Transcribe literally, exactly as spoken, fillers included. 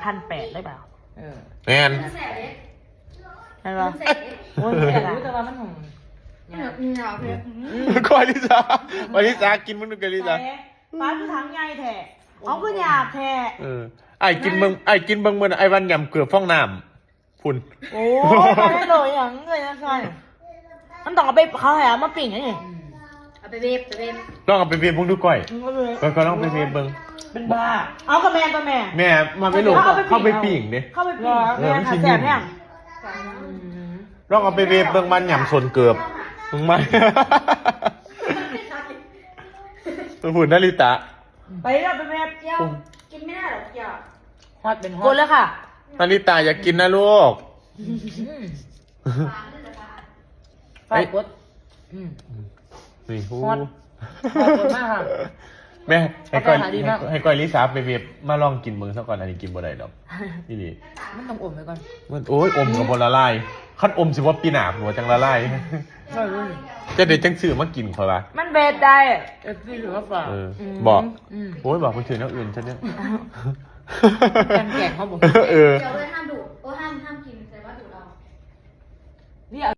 พันแปดได้เปล่า เออ แม่น เห็นปะโอ้ยแปด รู้แต่ อะ ว่ามันหอม อืมเอาเผ็ด ก้อยลิสาก้อยลิสากินมึงดูก้อยลิสา ป้าคือทั้งใหญ่แท้เอาคือหยาบแท้ เออไอ้กินเบิ่งไอ้กินเบิ่งมื้อนั้นไอ้วันยำเกือบฟองน้ำพุ่น โอ้ยมาได้เลยอย่างเงยนะใช่มันต้องเอาไปเขาแหมาปิ่งไงนี่ เอาไปเวฟไปเวฟ ลองเอาไปเวฟเบิ่งดูก้อย มันก็เลย ก้อยก็ลองไปเวฟเบิ่ง เป็นบ้า เอากระแมนกระแมน แม่มาไม่หลง เอาไป เข้าไป ปิ้ ปิ้ ง งดิ เข้าไปปิ้ง เออมันสิ แสบเนี่ย ลองเอาไปเวฟเบิ่งมันยำส่วนเกือบมึงมา พุ่นนาริตะ ไปแล้วไปเวฟ เดี๋ยวกินไม่ได้หรอกเดี๋ยว ฮอตเป็นฮ ก อ ด ต เลยค่ะ นาริตะอย่ากินนะลูก อืม เอ้ย ฝากกดอืม นี่โอ้ ฮอต ขอบคุณมากค่ะ แม่ให้ก้อย ขอบคุณค่ะดีมาก ให้ก้อยลิสาไปเวฟมาลองกินเบิ่งซะก่อนอันนี้กินบ่ได้ดอกนี่ดิ มันต้องอมไว้ก่อน มันโอ้ยอมกับบ่ละลายคันอมสิว่าปีหน้าหัวจังละลาย เออ จะได้จังซื้อมากินข่อยว่า มันเวฟได้ เอฟซีหรือว่าฝาก เออบอก อืม โอ้ยบอกไปถือแนวอื่นซะเนี่ย แกงแกงเขาบอก เออ